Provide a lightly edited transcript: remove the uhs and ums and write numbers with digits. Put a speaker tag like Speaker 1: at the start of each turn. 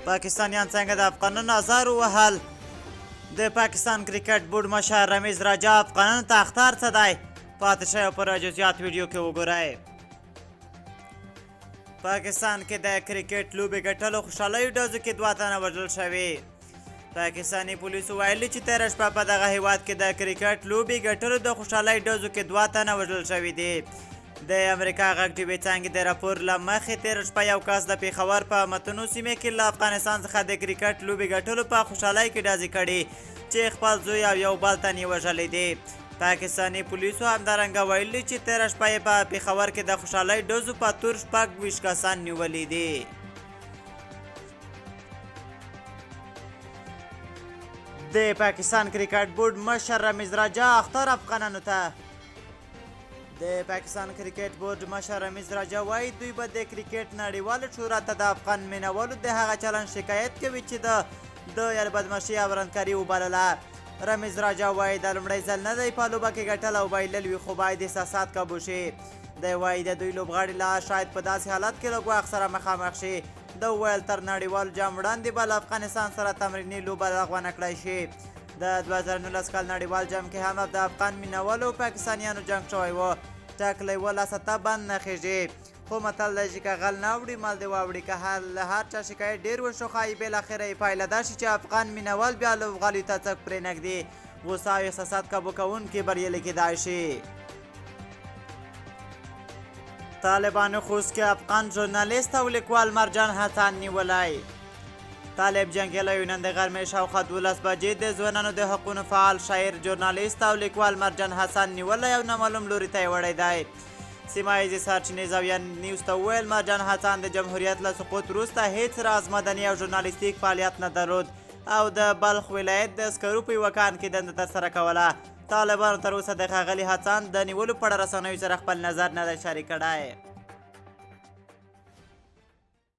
Speaker 1: پاکستانیان څنګه د افغانانو ازار ووهل؟ د پاکستان کرکټ بورډ مشر رمیز راجا افغانانو ته اخطار څه دی؟ پاتې شئ او پر جزئیات ویډیو کې وګورئ. پاکستان کې د کرکټ لوبې ګټلو خوشحالیو ډزو کې دوه تنه وژل شوي. پاکستاني پولیسو ویلي چې تېره شپه په دغه هیواد کې د کرکټ لوبې ګټلو د خوشحالۍ ډزو کې دوه تنه وژل شوي دي. د امریکا غږ ټي وي څانګې د راپور له مخې، تېره شپه یو کس د پېښور په متنو سیمه کې له افغانستان څخه د کرکټ لوبې ګټلو په خوشحالۍ کې ډزې کړي چې خپل زوی او یو بل تن یې وژلی دی. پاکستاني پولیسو همدارنګه ویلي چې تېره شپه یې په پېښور کې د خوشحالۍ ډزو په تور 26 کسان نیولي دي. د پاکستان کرکټ بورډ مشر رمیز راجا اختر افغانانو ته. د پاکستان کرکټ بورډ مشر رمیز راجا وایي، دوی به د کرکټ نړیوالې شورا ته د افغان مینوالو د هغه چلند شکایت کوي چې د یعنې بدمعاشي او ورانکاري وبلله. رمیز راجا وایي، دا لومړی ځل نه دی، په لوبه کې ګټل او بایلل وي، خو باید احساسات کابو شي. دی وایي، د دوی لوبغاړي لا شاید په داسې حالت کې له ګواښ سره مخامخ شي. ده وویل، تر نړیوال جام وړاندې به له افغانستان سره تمریني لوبه لغوه نه کړای شي. د 2019 کال نړیوال جام کې هم د افغان مینوالو او پاکستانیانو جنګ شوی و. ټاکلی و لاسه ته بند نه خېژي، خو متل دی چې که غل نه اوړي، مل دې واوړي. که هر له هر چا شکایت ډېر وشو، ښایي بالاخره یې پایله دا شي چې افغان مینوال بیا لوبغالیو ته څک پرې نه ږدي. غوسه او احساسات کابو کوونکي بریالي کېدای شي. طالبانو خوست کې افغان ژورنالیست او لیکوال مرجان حسن نیولی. طالب جنګیالیو نن د غرمې شاوخوا 12 بجې د ځوانانو د حقونو فعال، شاعر، ژورنالیست او لیکوال مرجان حسن نیولی او نامعلوم لوري ته یې وړی دی. سیمه ییزې سرچینې زاویه نیوز ته وویل، مرجان حسن د جمهوریت له سقوط وروسته هیڅ راز مدني او ژورنالیستیک فعالیت نه درلود او د بلخ ولایت د سکرو په یوه کان کې دنده ترسره کوله. طالبانو تر اوسه د ښاغلي حسن د نیولو په اړه رسنیو سره خپل نظر نه دی شریک کړی.